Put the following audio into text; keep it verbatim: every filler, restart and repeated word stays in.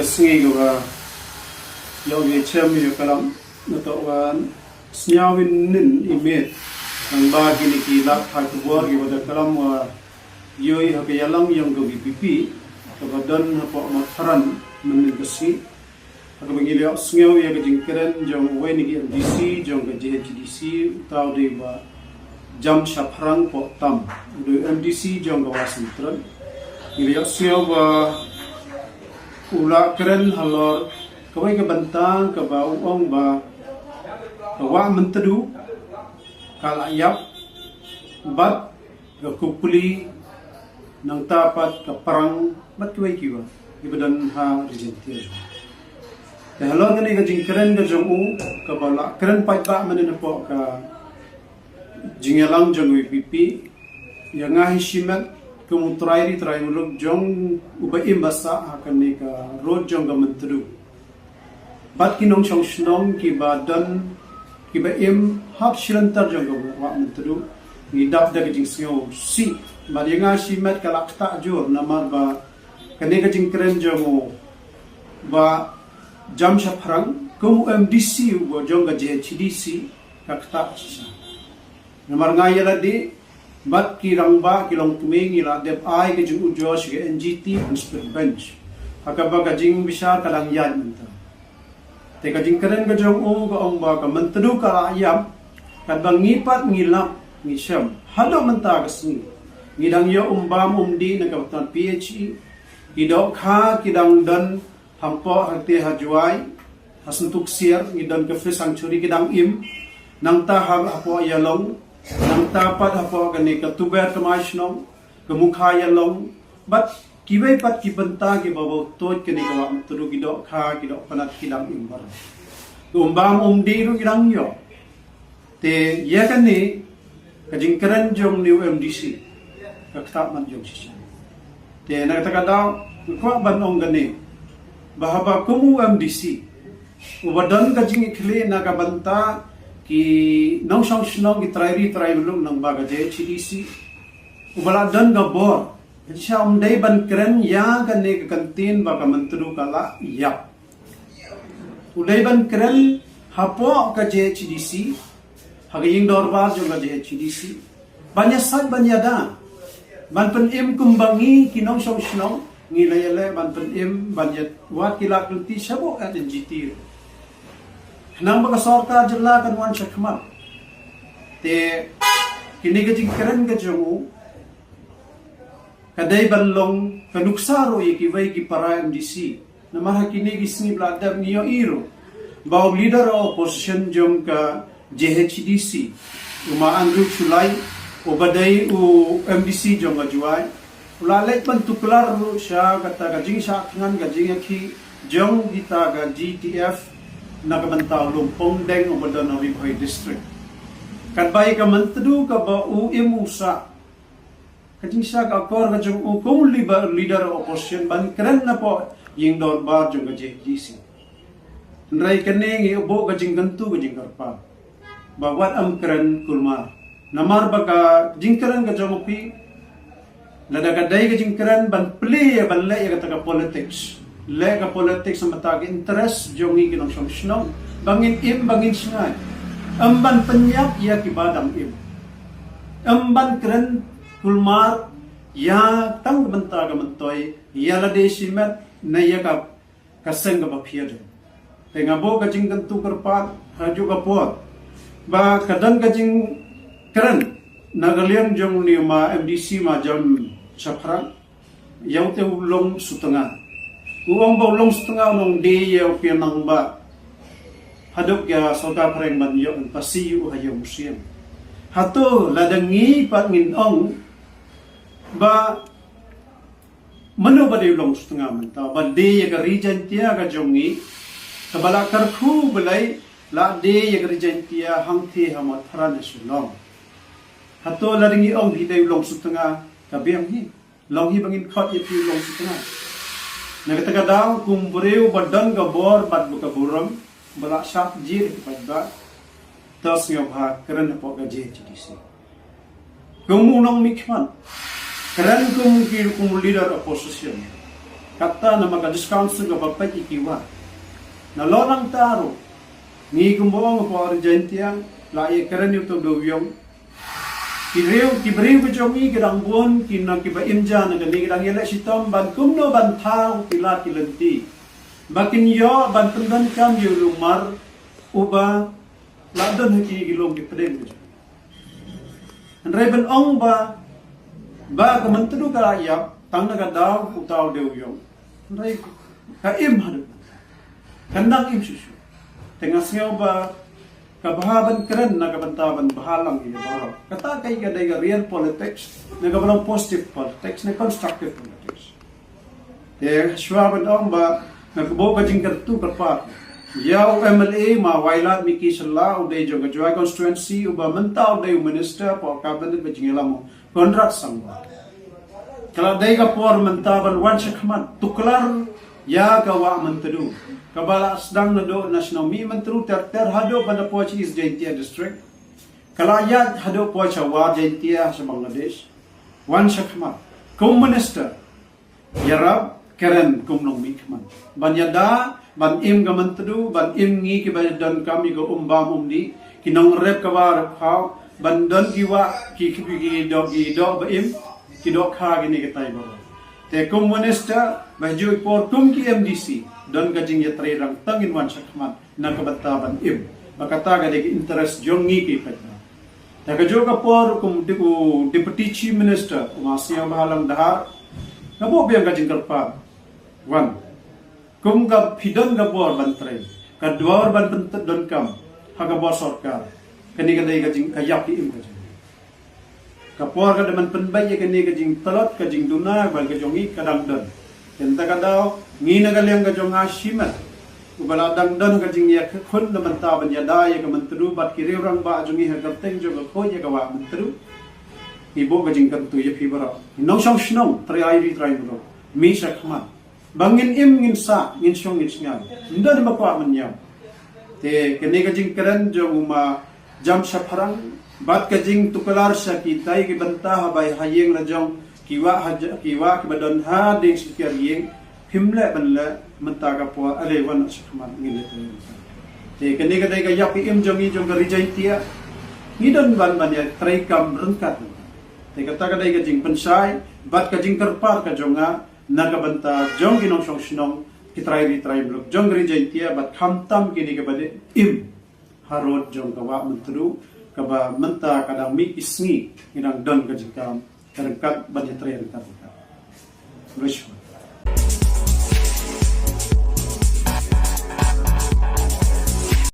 Sngi kaba ïoh ïa chem ïa ka lam, na to wa sñiaw win nin i miet. Nang ba kini ki lad phai khubor ki wa da ka lam wa ïoh ha ka yalang yong ka V P P kaba don hapoh Mawtharan mynnin ka sngi. Ha kaba ngi la ïohsngew ïa ka jingkren jong uwei na ki M D C jong ka J H D C, uta u dei Bah Jamshaphrang Pohtam, u dei M D C jong ka Wahsintren. Ngi la ïohsngew ba u la kren halor kawei ka bynta kaba u ong ba ka Wah Myntdu ka la ïap bad ka Kupli, nangta pat ka Prang bad kiwei kiwei kiba don ha Ri Jaintia. Te halor kane ka jingkren ka jong u kaba la kren paidbah mynnin hapoh ka jingïalang jong V P P, ïa nga hi shimet kum u trai ri trai muluk jong uba im ba sah ha kane ka road jong ka Myntdu. Bad ki nongshong shnong kiba don kiba im hap shilynter jong ka Wah Myntdu, ngi dap da ka jingsngew sih. Bad ïa nga shimet ka la ktah jur namar ba kane ka jingkren jong u Bah Jamshaphrang kum u M D C u jong ka J H D C ka ktah shisha. Namar nga ïa lade bad ki rangbah ki longkmie ngi la dep ai ka jingujor sha ka N G T ban split bench. Ha kaba ka jingbishar ka dang ïaid mynta. Te ka jingkren ka jong u ka ong ba ka Myntdu ka la ïap, katba ngi pat ngi lap ngi shem haduh mynta ka sngi. Ngi dang ïoh um bam um dih na ka bynta P H E. Ki dohkha ki dang don hapoh hangtei ha Jwai, ha Syntu Ksiar, ngi don ka Fish Sanctuary ki dang im. Nangta ha, hapoh Ïalong, nangta pat hapoh kane ka Tuber Kmai Shnong, ka Mukha Ïalong, bad kiwei pat ki bynta kiba bau tuid kane ka Wah Myntdu, ki dohkha ki dohpynat ki dang im baroh. Ki um bam um dih ruh ki dang ïoh. Te ïa kane ka jingkren jong u M D C ka ktah man jong shisha. Te na kata ka daw nga kwah ban ong kane ba haba kum u M D C uba don ka jingïakhlieh na ka bynta ki nongshong shnong ki trai ri trai muluk nang ba ka J H D C, uba la don ka bor, shisha um dei ban kren ïa kane ka kyntien ba ka Myntdu ka la ïap. U dei ban kren hapoh ka J H D C, ha ka ïing dorbar jong ka J H D C, ban ïa sait ban ïa da, ban pynim kumba ngi ki nongshong shnong ngi la ïaleh ban pynim, ban ïa wad ki lad ki lynti shapoh N G T. Khnang ba ka sorkar jylla kan wan shakhmat. Te kine ka jingkren ka jong u ka dei ban long ka nuksa ruh ïa kiwei ki para M D C. Namar ha kine ki sngi ba la dep ngi ïohi ruh ba u leader of opposition jong ka J H D C, u Ma Andrew Shullai, uba dei u M D C jong ka Jwai, u la leit ban tuklar ruh sha kata ka jingshah thngan ka jingïakhih jong kita ka G T F na ka bynta u Lum Pongdeng uba don ha Ri Bhoi District. Katba ïa ka Myntdu kaba u im u sah, ka jingshah ka akor ka jong u kum u leader, leader opposition ban kren napoh ïing dorbar jong ka J H D C. Hynrei kane ngi buh ka jingkyntu ka jingkyrpad ba wat ym kren kulmar. Namar ba ka jingkren ka jong phi, lada ka dei ka jingkren ban plie ïa, ban leh ïa kata ka politics, leh ka politics namar ka interest jong ngi ki nongshong shnong, ba ngin im ba ngin shngaiñ. Ym ban pynïap ïa kiba dang im. Ym ban kren kulmar ïa tang ka bynta ka myntoi, ïa lade shimet ne ïa ka, ka seng kaba phi ïadei. Te nga buh ka jingkyntu kyrpad ha kajuh ka por ba ka don ka jingkren na ka liang jong une u Ma M D C, Ma Jamshaphrang, ïa ute u Longsutnga. U ong ba u Longsutnga u nongdie ïa u Pyrnang ba haduh ka sorkar phareng ban ïoh ban pasi ïa u ha ïew museum. Hato lada ngi pat ngin ong ba mano ba dei u Longsutnga mynta, ba dei ïa ka Ri Jaintia ka jong ngi, kaba la kyrkhu Blei la dei ïa ka Ri Jaintia hangtei ha Mawtharan ha Shillong. Hato lada ngi ong hi dei u Longsutnga ka biang hi. Long hi ba ngin khot ïa phi u Longsutnga. Na kata ka daw kum u briew ba don ka bor bad ba ka burom ba la shah jied ïa ki paidbah, to sngewbha kren hapoh ka J H D C. Kum u nongmihkhmat, kren kum ki, kum u leader opposition. Kata namar ka discount su ka ba peit ïa ki wah. Na lo lang ta ruh. Ngi kumba ong hapoh Ri Jaintia, la ïa kren ïa u Dewiong. Ki briew, ki briew ka jong ngi ki dang bun, ki na ki ba im ja na kane ki dang ïaleh shitom, ban kumno ban thaw ki lad ki lynti. Ba kin ïoh ban pyndonkam ïa u lum mar, uba la don ha ki ki lum ki pdeng ka jong ngi. Hynrei ban ong ba, ba ka Myntdu ka la ïap, tang na ka daw u Tau Dewiong. Hynrei ka im haduh. Kan dang im shuh shuh. Te nga sngew ba ka bha ban kren na ka bynta ban bha lang ïa baroh. Kata ka ka dei ka real politics, na ka ba long positive politics, na constructive politics. Te shuwa ban ong ba, na ka bok ka jingkyrtu kyrpad ïa u M L A ma Wailadmiki Shylla, u dei jong ka Jowai constituency, uba mynta u dei u minister hapoh cabinet ba jingïalam u Conrad Sangma. Ka la dei ka por mynta ban wan shakhmat, tuklar ïa ka wah Myntdu. Ka ba la sdang naduh na shnong Mihmyntdu ter ter haduh ban da poi sha East Jaintia District. Ka la ïaid haduh poi sha War Jaintia sha Bangladesh. Wan shakhmat. Kum minister, ïarap kren kum nongmihkhmat. Ban ïada, ban im ka Myntdu, ban im ngi ki ba donkam ïa ka um bam um dih, ki nongrep ka ba rep khaw, ban don ki wah, ki, ki, ki doh, ki doh ba im, ki dohkha kine kitai baroh. Te kum minister, ba ha juh i por kum ki M D C, don ka jingïatreilang tang ngin wan shakhmat na ka bynta ban im. Ba kata ka dei ka interest jong ngi ki paidbah. Te ha ka juh ka por kum dei u Deputy Chief Minister, u Ma Sniawbhalang Dhar, nga buh biang ka jingkyrpad. Wan. Kum ka phi don ka bor ban trei, ka bor ban pyndonkam ha ka bor sorkar. Kane ka dei ka jing, ka ïap ki im ka jong ngi. Ka por ka dei ban pynbeit ïa kane ka jingtlot, ka jingduna, ban ka jong ngi ka dang don. Te mynta ka daw, ngi na ka liang ka jong nga shimet, uba la dang don ka jingïakhun na bynta ban ïada ïa ka Myntdu bad ki riew rangbah jong ngi ha ka kyrteng jong ka Koit ïa ka wah Myntdu. Ngi buh ka jingkyntu ïa phi baroh, ngi nongshong shnong, trai ri trai mrok, mih shakhmat. Ba ngin im ngin sah, ngin shong ngin shngain. Ym don ba kwah mynñiaw. Te kane ka jingkren jong u Ma Jamshaphrang, bad ka jingtuklar sha kitai ki bynta ha bai ha ïing la jong ki wah ha j-, ki wah ki ba don ha ding shikar ïing, phim leh ban leh mynta ka por, ale wan shakhmat ngin leh. Te kane ka dei ka ïap ki im jong ngi jong ka Ri Jaintia. Ngi don ban ban ïatrei kam ryngkat. Te kata ka dei ka jingpynshai bad ka jingkyrpad ka jong nga, na ka bynta jong ki nongshong shnong, ki trai ri trai mrok jong ka Ri Jaintia bad khamtam kine ki ba dei im harud jong ka wah Myntdu, ka ba mynta ka dang mih ki sngi, ngi dang don ka jingkam ryngkat ban ïatrei ryngkat ryngkat. Khublei shibun.